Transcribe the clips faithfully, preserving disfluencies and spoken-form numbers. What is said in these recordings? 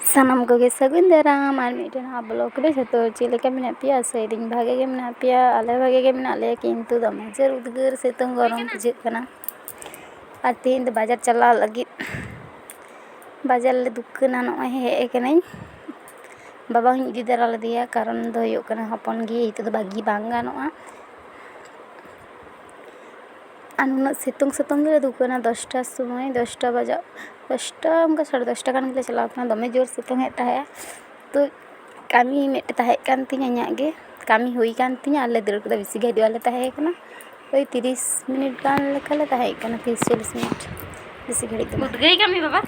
ᱥᱟᱱᱟᱢ ᱠᱚᱜᱮ ᱥᱟᱹᱜᱩᱱ ᱫᱟᱨᱟᱢ ᱟᱨ ᱢᱤᱫᱴᱮᱱ ᱱᱟᱣᱟ vlog ᱨᱮ᱾ ᱡᱷᱚᱛᱚ ᱪᱮᱫ ᱞᱮᱠᱟ ᱢᱮᱱᱟᱜ ᱯᱮᱭᱟ? ᱟᱥᱟᱭᱮᱫᱟᱹᱧ ᱵᱷᱟᱜᱮ ᱜᱮ ᱢᱮᱱᱟᱜ ᱯᱮᱭᱟ᱾ ᱟᱞᱮ ᱵᱷᱟᱜᱮ ᱜᱮ ᱢᱮᱱᱟᱜ ᱞᱮᱭᱟ, ᱠᱤᱱᱛᱩ ᱫᱚᱢᱮ ᱡᱳᱨ ᱩᱫᱽᱜᱟᱹᱨ ᱥᱤᱛᱩᱝ ᱜᱚᱨᱚᱢ ᱵᱩᱡᱷᱟᱹᱜ ᱠᱟᱱᱟ᱾ ᱟᱨ ᱛᱮᱦᱮᱧ ᱫᱚ ᱵᱟᱡᱟᱨ ᱪᱟᱞᱟᱣ ᱞᱟᱹᱜᱤᱫ ᱵᱟᱡᱟᱨ ᱞᱮ ᱫᱩᱠᱟᱹᱱᱟ᱾ ᱱᱚᱜᱼᱚᱭ ᱦᱮᱡ ᱟᱠᱟᱱᱟᱹᱧ, ᱵᱟᱵᱟ ᱦᱚᱸᱧ ᱤᱫᱤ ᱛᱟᱨᱟ ᱞᱮᱫᱮᱭᱟ, ᱠᱟᱨᱚᱱ ᱫᱚ ᱦᱩᱭᱩᱜ ᱠᱟᱱᱟ ᱦᱚᱯᱚᱱ ᱜᱮ ᱱᱤᱛᱚᱜ ᱫᱚ ᱵᱟᱹᱜᱤ ᱵᱟᱝ ᱜᱟᱱᱚᱜᱼᱟ᱾ ᱟᱨ ᱱᱩᱱᱟᱹᱜ ᱥᱤᱛᱩᱝ ᱥᱤᱛᱩᱝ ᱜᱮᱞᱮ ᱫᱩᱠᱟᱹᱱᱟ᱾ ᱫᱚᱥᱴᱟ ᱥᱚᱢᱚᱭ, ᱫᱚᱥᱴᱟ ᱵᱟᱡᱟᱜ, ᱫᱚᱥᱴᱟ, ᱚᱱᱠᱟ ᱥᱟᱲᱮ ᱫᱚᱥᱴᱟ ᱜᱟᱱ ᱜᱮᱞᱮ ᱪᱟᱞᱟᱣ ᱠᱟᱱᱟ᱾ ᱫᱚᱢᱮ ᱡᱳᱨ ᱥᱤᱛᱩᱝ ᱮᱫ ᱛᱟᱦᱮᱸᱜᱼᱟ᱾ ᱛᱚ ᱠᱟᱹᱢᱤ ᱢᱤᱫᱴᱮᱱ ᱛᱟᱦᱮᱸ ᱠᱟᱱ ᱛᱤᱧᱟᱹ, ᱤᱧᱟᱹᱜ ᱜᱮ ᱠᱟᱹᱢᱤ ᱦᱩᱭ ᱠᱟᱱ ᱛᱤᱧᱟᱹ᱾ ᱟᱨ ᱞᱮ ᱫᱟᱹᱲ ᱠᱮᱫᱟ, ᱵᱮᱥᱤ ᱜᱷᱟᱹᱲᱤᱡ ᱵᱟᱞᱮ ᱛᱟᱦᱮᱸ ᱠᱟᱱᱟ, ᱳᱭ ᱛᱤᱨᱤᱥ ᱢᱤᱱᱤᱴ ᱜᱟᱱ ᱞᱮᱠᱟ ᱞᱮ ᱛᱟᱦᱮᱸ ᱠᱟᱱᱟ, ᱛᱤᱨᱤᱥ ᱪᱚᱞᱞᱤᱥ ᱢᱤᱱᱤᱴ, ᱵᱮᱥᱤ ᱜᱷᱟᱹᱲᱤᱡ ᱫᱚ ᱵᱟᱝ᱾ ᱩᱫᱽᱜᱟᱹᱭ ᱠᱟᱜ ᱢᱮ ᱵᱟᱵᱟ,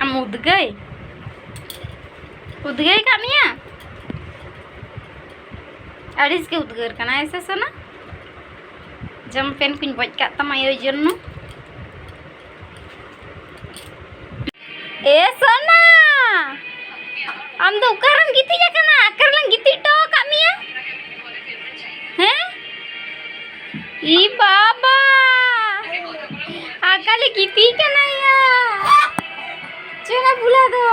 ᱟᱢ ᱩᱫᱽᱜᱟᱹᱭ, ᱩᱫᱽᱜᱟᱹᱭ ᱠᱟᱜ ᱢᱮᱭᱟ? ᱟᱹᱲᱤᱥ ᱜᱮ ᱩᱫᱽᱜᱟᱹᱨ ᱠᱟᱱᱟ, ᱦᱮᱸ ᱥᱮ ᱥᱳᱱᱟ? ᱡᱚᱢ ᱯᱮᱱ ᱠᱚᱧ ᱵᱚᱡ ᱠᱟᱜ ᱛᱟᱢᱟ ᱮᱭ ᱡᱚᱱᱱᱚ᱾ ᱮ ᱥᱳᱱᱟ, ᱟᱢ ᱫᱚ ᱚᱠᱟᱨᱮᱢ ᱜᱤᱛᱤᱡ ᱟᱠᱟᱱᱟ? ᱚᱠᱟᱨᱮᱞᱟᱝ ᱜᱤᱛᱤᱡ ᱦᱚᱴᱚ ᱟᱠᱟᱫ ᱢᱮᱭᱟ? ᱦᱮᱸ? ᱤ ᱵᱟᱵᱟ, ᱟᱠᱟᱞᱮ ᱜᱤᱛᱤᱡ ᱠᱟᱱᱟ ᱭᱟ᱾ ᱪᱮᱬᱮ ᱵᱩᱞᱟ ᱫᱚ᱾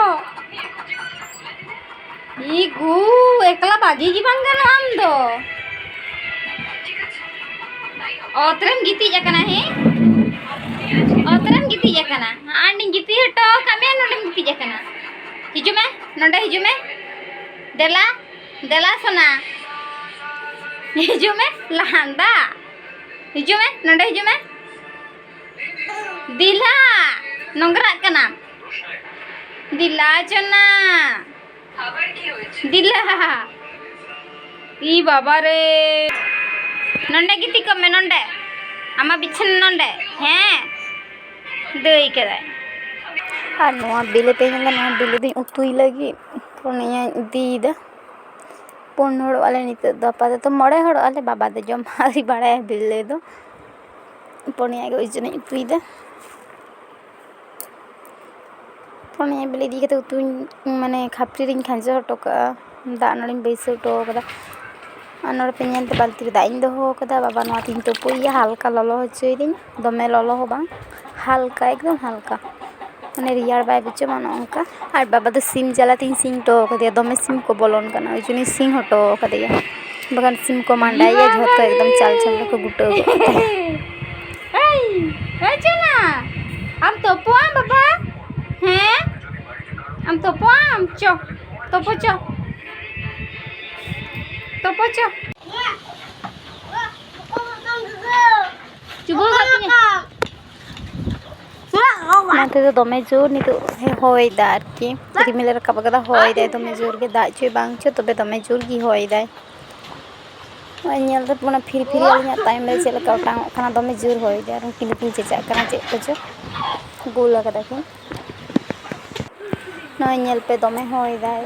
ᱤ ᱜᱩ, ᱮᱠᱞᱟ ᱵᱟᱹᱜᱤ ᱜᱮ ᱵᱟᱝ ᱜᱟᱱᱚᱜᱼᱟ ᱟᱢ ᱫᱚ᱾ ᱚᱛ ᱨᱮᱢ ᱜᱤᱛᱤᱡ ᱟᱠᱟᱱᱟ, ᱦᱮᱸ? ᱚᱛ ᱨᱮᱢ ᱜᱤᱛᱤᱡ ᱟᱠᱟᱱᱟ᱾ ᱟᱨ ᱱᱚᱰᱮᱧ ᱜᱤᱛᱤᱡ ᱦᱚᱴᱚ ᱟᱠᱟᱫ ᱢᱮᱭᱟ, ᱱᱚᱰᱮᱢ ᱜᱤᱛᱤᱡ ᱟᱠᱟᱱᱟ᱾ ᱦᱤᱡᱩᱜ ᱢᱮ, ᱱᱚᱰᱮ ᱦᱤᱡᱩᱜ ᱢᱮ᱾ ᱫᱮᱞᱟ, ᱫᱮᱞᱟ ᱥᱳᱱᱟ᱾ ᱦᱤᱡᱩᱜ ᱢᱮ, ᱞᱟᱦᱟᱱᱫᱟ᱾ ᱦᱤᱡᱩᱜ ᱢᱮ, ᱱᱚᱰᱮ ᱦᱤᱡᱩᱜ ᱢᱮ᱾ ᱫᱤᱞᱟ, ᱱᱚᱝᱨᱟᱜ ᱠᱟᱱᱟᱢ᱾ ᱫᱤᱞᱟ ᱪᱚᱱᱟ᱾ ᱫᱤᱞᱟ᱾ ᱤ ᱵᱟᱵᱟ ᱨᱮ᱾ ᱱᱚᱸᱰᱮ ᱜᱤᱛᱤᱡ ᱠᱚᱜ ᱢᱮ, ᱱᱚᱸᱰᱮ᱾ ᱟᱢᱟᱜ ᱵᱤᱪᱷᱟᱹᱱᱟ ᱱᱚᱸᱰᱮ᱾ ᱦᱮᱸ᱾ ᱫᱟᱹᱭ ᱠᱟᱫᱟᱭ᱾ ᱟᱨ ᱱᱚᱣᱟ ᱵᱤᱞᱤ ᱯᱮ ᱧᱮᱞ ᱫᱟ, ᱱᱚᱣᱟ ᱵᱤᱞᱤ ᱫᱚᱧ ᱩᱛᱩᱭ ᱞᱟᱹᱜᱤᱫ᱾ ᱯᱩᱱᱭᱟᱹᱧ ᱤᱫᱤᱭᱮᱫᱟ᱾ ᱯᱩᱱ ᱦᱚᱲᱚᱜ ᱟᱞᱮ ᱱᱤᱛᱚᱜ ᱫᱚ, ᱟᱯᱟᱛᱚᱛᱚ ᱢᱚᱬᱮ ᱦᱚᱲᱚᱜ ᱟᱞᱮ, ᱵᱟᱵᱟ ᱫᱚ ᱡᱚᱢ ᱟᱹᱣᱨᱤ ᱵᱟᱲᱟᱭᱟ ᱵᱤᱞᱤ ᱫᱚ᱾ ᱯᱩᱱᱭᱟ ᱜᱮ ᱳᱭ ᱡᱚᱱᱤᱧ ᱩᱛᱩᱭᱮᱫᱟ᱾ ᱯᱩᱱᱭᱟ ᱵᱤᱞᱤ ᱤᱫᱤ ᱠᱟᱛᱮ ᱩᱛᱩᱧ, ᱢᱟᱱᱮ, ᱠᱷᱟᱯᱨᱤ ᱨᱤᱧ ᱠᱷᱟᱸᱡᱚ ᱦᱚᱴᱚ ᱠᱟᱜᱼᱟ᱾ ᱫᱟᱜ ᱱᱚᱰᱮᱧ ᱵᱟᱹᱭᱥᱟᱹᱣ ᱦᱚᱴᱚ ᱠᱟᱫᱟ᱾ ᱟᱨ ᱱᱚᱰᱮ ᱯᱮ ᱧᱮᱞ ᱫᱟ, ᱵᱟᱹᱞᱛᱤ ᱨᱮ ᱫᱟᱜ ᱤᱧ ᱫᱚᱦᱚ ᱠᱟᱫᱟ᱾ ᱵᱟᱵᱟ ᱱᱚᱣᱟ ᱛᱤᱧ ᱛᱩᱯᱩᱭᱮᱭᱟ, ᱦᱟᱞᱠᱟ ᱞᱚᱞᱚ ᱦᱚᱪᱚᱭᱮᱫᱤᱧ, ᱫᱚᱢᱮ ᱞᱚᱞᱚ ᱦᱚᱸ ᱵᱟᱝ, ᱦᱟᱞᱠᱟ, ᱮᱠᱫᱚᱢ ᱦᱟᱞᱠᱟ᱾ ᱢᱟᱱᱮ ᱨᱮᱭᱟᱲ ᱵᱟᱭ ᱵᱩᱡᱷᱟᱹᱜᱼᱟ, ᱚᱱᱮ ᱚᱱᱠᱟ᱾ ᱟᱨ ᱵᱟᱵᱟ ᱫᱚ ᱥᱤᱢ ᱡᱟᱞᱟ ᱛᱤᱧ ᱥᱤᱧ ᱦᱚᱴᱚ ᱠᱟᱫᱮᱭᱟ, ᱫᱚᱢᱮ ᱥᱤᱢ ᱠᱚ ᱵᱚᱞᱚᱱ ᱠᱟᱱᱟ, ᱳᱭ ᱡᱚᱱᱱᱚ ᱥᱤᱧ ᱦᱚᱴᱚ ᱠᱟᱫᱮᱭᱟ, ᱵᱟᱠᱷᱟᱱ ᱥᱤᱢ ᱠᱚ ᱢᱟᱸᱰᱟᱭᱮᱭᱟ, ᱡᱷᱚᱛᱚ ᱮᱠᱫᱚᱢ ᱪᱟᱞ ᱪᱟᱞ ᱨᱮᱠᱚ ᱜᱩᱴᱟᱹᱣ ᱜᱚᱫ ᱠᱟᱭᱟ᱾ ᱮᱭ, ᱮᱭ ᱪᱚᱱᱟ, ᱟᱢ ᱛᱚᱯᱚᱜ ᱟᱢ ᱵᱟᱵᱟ? ᱦᱮᱸ? ᱟᱢ ᱛᱚᱯᱚᱜ ᱟᱢ? ᱪᱚ, ᱛᱚᱯᱚ ᱪᱚ᱾ ᱛᱚᱯᱚ ᱪᱚ᱾ ᱪᱩᱵᱟᱹᱣ ᱠᱟᱜ ᱛᱤᱧᱟᱹ᱾ ᱱᱚᱛᱮ ᱫᱚ ᱫᱚᱢᱮ ᱡᱳᱨ ᱱᱤᱛᱚᱜ ᱦᱚᱭ ᱫᱟ ᱟᱨᱠᱤ, ᱨᱤᱢᱤᱞ ᱮ ᱨᱟᱠᱟᱵ ᱟᱠᱟᱫᱟ, ᱦᱚᱭ ᱫᱟᱭ ᱫᱚᱢᱮ ᱡᱳᱨ ᱜᱮ, ᱫᱟᱜ ᱪᱚᱭ ᱵᱟᱝ ᱪᱚ, ᱛᱚᱵᱮ ᱫᱚᱢᱮ ᱡᱳᱨ ᱜᱮ ᱦᱚᱭ ᱫᱟᱭ᱾ ᱱᱚᱜᱼᱚᱭ ᱧᱮᱞ ᱫᱚ ᱚᱱᱟ ᱯᱷᱤᱨ ᱯᱷᱤᱨ ᱟᱹᱞᱤᱧᱟᱜ ᱛᱟᱭᱚᱢ ᱨᱮ ᱪᱮᱫ ᱞᱮᱠᱟ ᱚᱴᱟᱝ ᱚᱜ ᱠᱟᱱᱟ, ᱫᱚᱢᱮ ᱡᱳᱨ ᱦᱚᱭ ᱫᱟᱭ᱾ ᱟᱨ ᱩᱱᱠᱤᱱ ᱫᱚᱠᱤᱱ ᱪᱮᱪᱟᱜ ᱠᱟᱱᱟ, ᱪᱮᱫ ᱠᱚᱪᱚ ᱜᱳᱞ ᱟᱠᱟᱫᱟ ᱠᱤᱱ᱾ ᱱᱚᱜᱼᱚᱭ ᱧᱮᱞ ᱯᱮ, ᱫᱚᱢᱮ ᱦᱚᱭ ᱫᱟᱭ᱾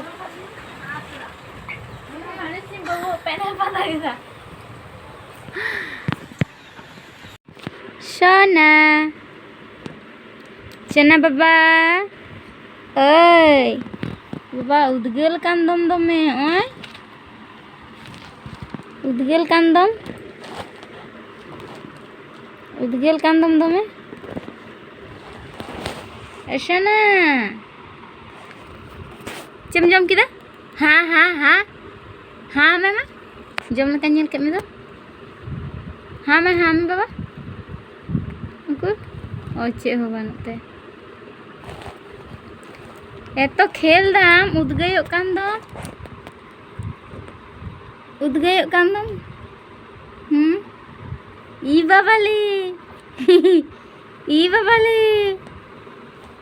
ᱥᱳᱱᱟ, ᱥᱳᱱᱟ ᱵᱟᱵᱟ, ᱳᱭ ᱵᱟᱵᱟ, ᱩᱫᱽᱜᱟᱹᱞ ᱠᱟᱱ ᱫᱚᱢ ᱫᱚᱢᱮ, ᱱᱚᱜᱼᱚᱭ ᱩᱫᱽᱜᱟᱹᱞ ᱠᱟᱱ ᱫᱚᱢ, ᱩᱫᱽᱜᱟᱹᱞ ᱠᱟᱱ ᱫᱚᱢ ᱫᱚᱢᱮ᱾ ᱮ ᱥᱳᱱᱟ, ᱪᱮᱫ ᱮᱢ ᱡᱚᱢ ᱠᱮᱫᱟ? ᱦᱟ, ᱦᱟ, ᱦᱟ, ᱦᱟ ᱢᱮ ᱢᱟ᱾ ᱡᱚᱢ ᱞᱮᱠᱟᱧ ᱧᱮᱞ ᱠᱮᱫ ᱢᱮ ᱫᱚ᱾ ᱦᱟ ᱢᱮ, ᱦᱟ ᱢᱮ ᱵᱟᱵᱟ᱾ ᱩᱠᱩᱨ? ᱚ, ᱪᱮᱫ ᱦᱚᱸ ᱵᱟᱹᱱᱩᱜ ᱛᱟᱭᱟ᱾ ᱮᱛᱚ ᱠᱷᱮᱞ ᱫᱟᱢ, ᱩᱫᱽᱜᱟᱹᱭᱚᱜ ᱠᱟᱱ ᱫᱚ᱾ ᱩᱫᱽᱜᱟᱹᱭᱚᱜ ᱠᱟᱱ ᱫᱚᱢ᱾ ᱦᱩᱸ? ᱤ ᱵᱟᱵᱟᱞᱮ᱾ ᱤ ᱵᱟᱵᱟᱞᱮ᱾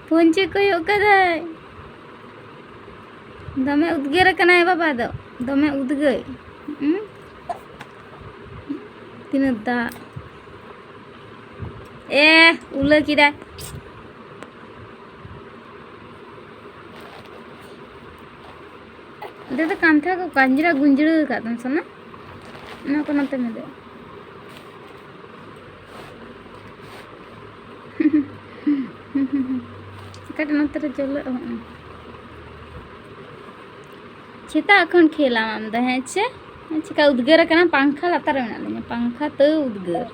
ᱯᱷᱳᱱ ᱪᱮᱫ ᱠᱚᱭᱚᱜ ᱠᱟᱫᱟᱭ? ᱫᱚᱢᱮ ᱩᱫᱽᱜᱟᱹᱨ ᱟᱠᱟᱱᱟᱭ ᱵᱟᱵᱟ ᱫᱚ᱾ ᱫᱚᱢᱮ ᱩᱫᱽᱜᱟᱹᱨ᱾ ᱦᱩᱸ? ᱛᱤᱱᱟᱹᱜ ᱫᱟᱜ᱾ ᱮ, ᱩᱞᱟᱹ ᱠᱮᱫᱟᱭ᱾ ᱚᱸᱰᱮ ᱫᱚ ᱠᱟᱱᱛᱷᱟ ᱠᱚ ᱠᱟᱸᱡᱽᱨᱟ ᱜᱩᱸᱡᱲᱟᱹ ᱟᱠᱟᱫ ᱛᱟᱢ ᱥᱟᱱᱟ? ᱚᱱᱟ ᱠᱚ ᱱᱚᱛᱮ ᱢᱮ ᱫᱮ᱾ ᱠᱟᱹᱴᱤᱡ ᱱᱚᱛᱮ ᱨᱮ ᱡᱚᱞᱚᱜ ᱦᱚᱸ᱾ ᱥᱮᱛᱟᱜ ᱠᱷᱚᱱ ᱠᱷᱮᱞᱟᱢ ᱟᱢ ᱫᱚ, ᱦᱮᱸ ᱪᱮ? ᱪᱮᱠᱟ ᱩᱫᱽᱜᱟᱹᱨ ᱟᱠᱟᱱᱟ? ᱯᱟᱝᱠᱷᱟ ᱞᱟᱛᱟᱨ ᱨᱮ ᱢᱮᱱᱟᱜ ᱞᱤᱧᱟ, ᱯᱟᱝᱠᱷᱟ ᱛᱟᱹᱣ ᱩᱫᱽᱜᱟᱹᱨ᱾